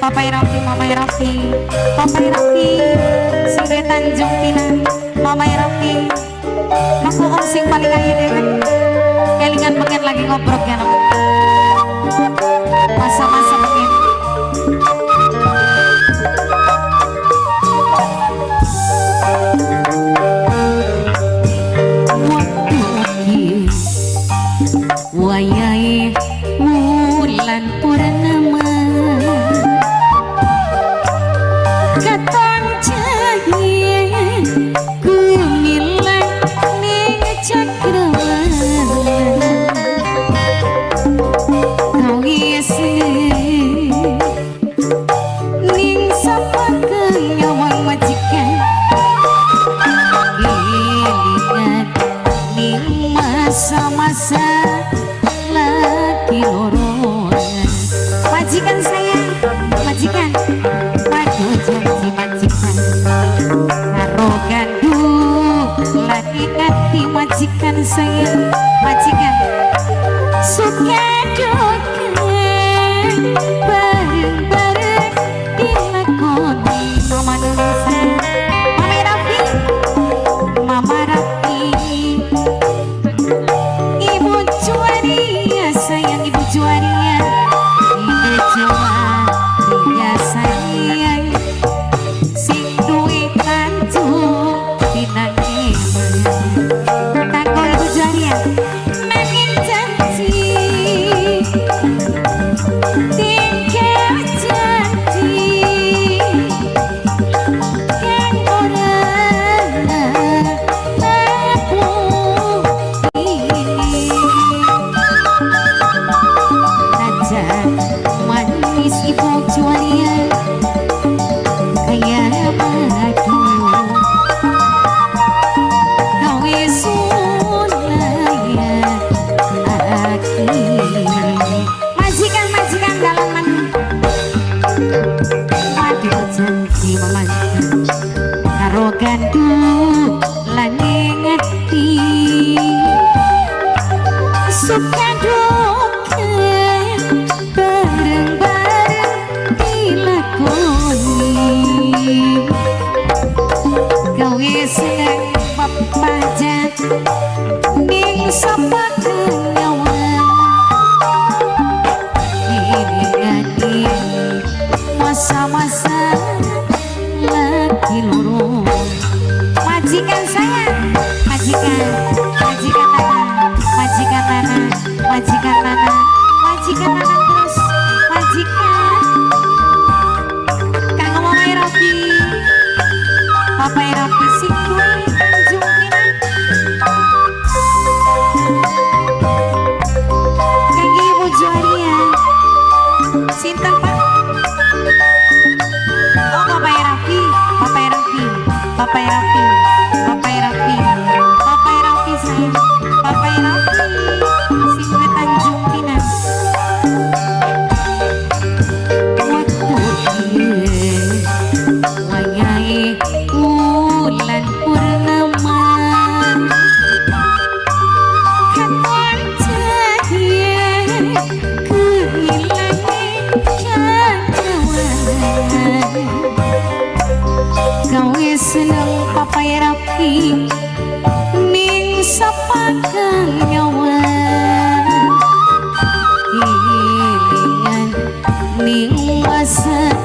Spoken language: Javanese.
Papai Raffi, Mamai Raffi, Papai Raffi, sing duwe Tanjung Pinang, Mamai Raffi. Aku om sing paling ayu dewek. Kelingan pengen lagi ngobrol ya nak. Masa-masa pengen. Waktu iki wayahe wulan purnama, katon cahya gumilang ning cakrawala. Kawis ning sapa nyawang majikan, kelingan ning masa-masa lagi loronan. Majikan sayang, majikan, waduh janji majikan karo gandul lagi ati majikan sayang, majikan suka duka bareng-bareng dilakoni. Mama Nunisa, Mama Raffi, Mama Raffi, Ibu Juaria sayang, Ibu Juaria, Ibu Juaria sayang, sing duwe Tanjung Pinang takon Ibu Juaria nanging janji tinggal janji kang ora ini. Najan manis Ibu Juaria kaya madu, gawe sulaya aki. Majikan, majikan dalaman, waduh janji memajikan karo gandul lan ati, suka duka bareng-bareng dilakoni. Gawe seneng pepajan ning sapa nyawa, ini masa-masa lagi loro. Majikan sayang, majikan, majikan Nana, majikan Nana, majikan Nana, majikan Nana terus, majikan. Kang Mamai Raffi, Papai Raffi sing duwe Tanjung Pinang. Kangge Ibu Juaria. Sinten Pak? Oh, Papai Raffi, Papai Raffi, Papai Raffi, Papai Raffi, Papai Raffi sayang, Papai Raffi sing duwe Tanjung Pinang. Waktu iki wayahe wulan purnama, katon cahya kehilangan cakrawala. Gawe seneng Papai Raffi ning sapa nyawa, kelingan ning masa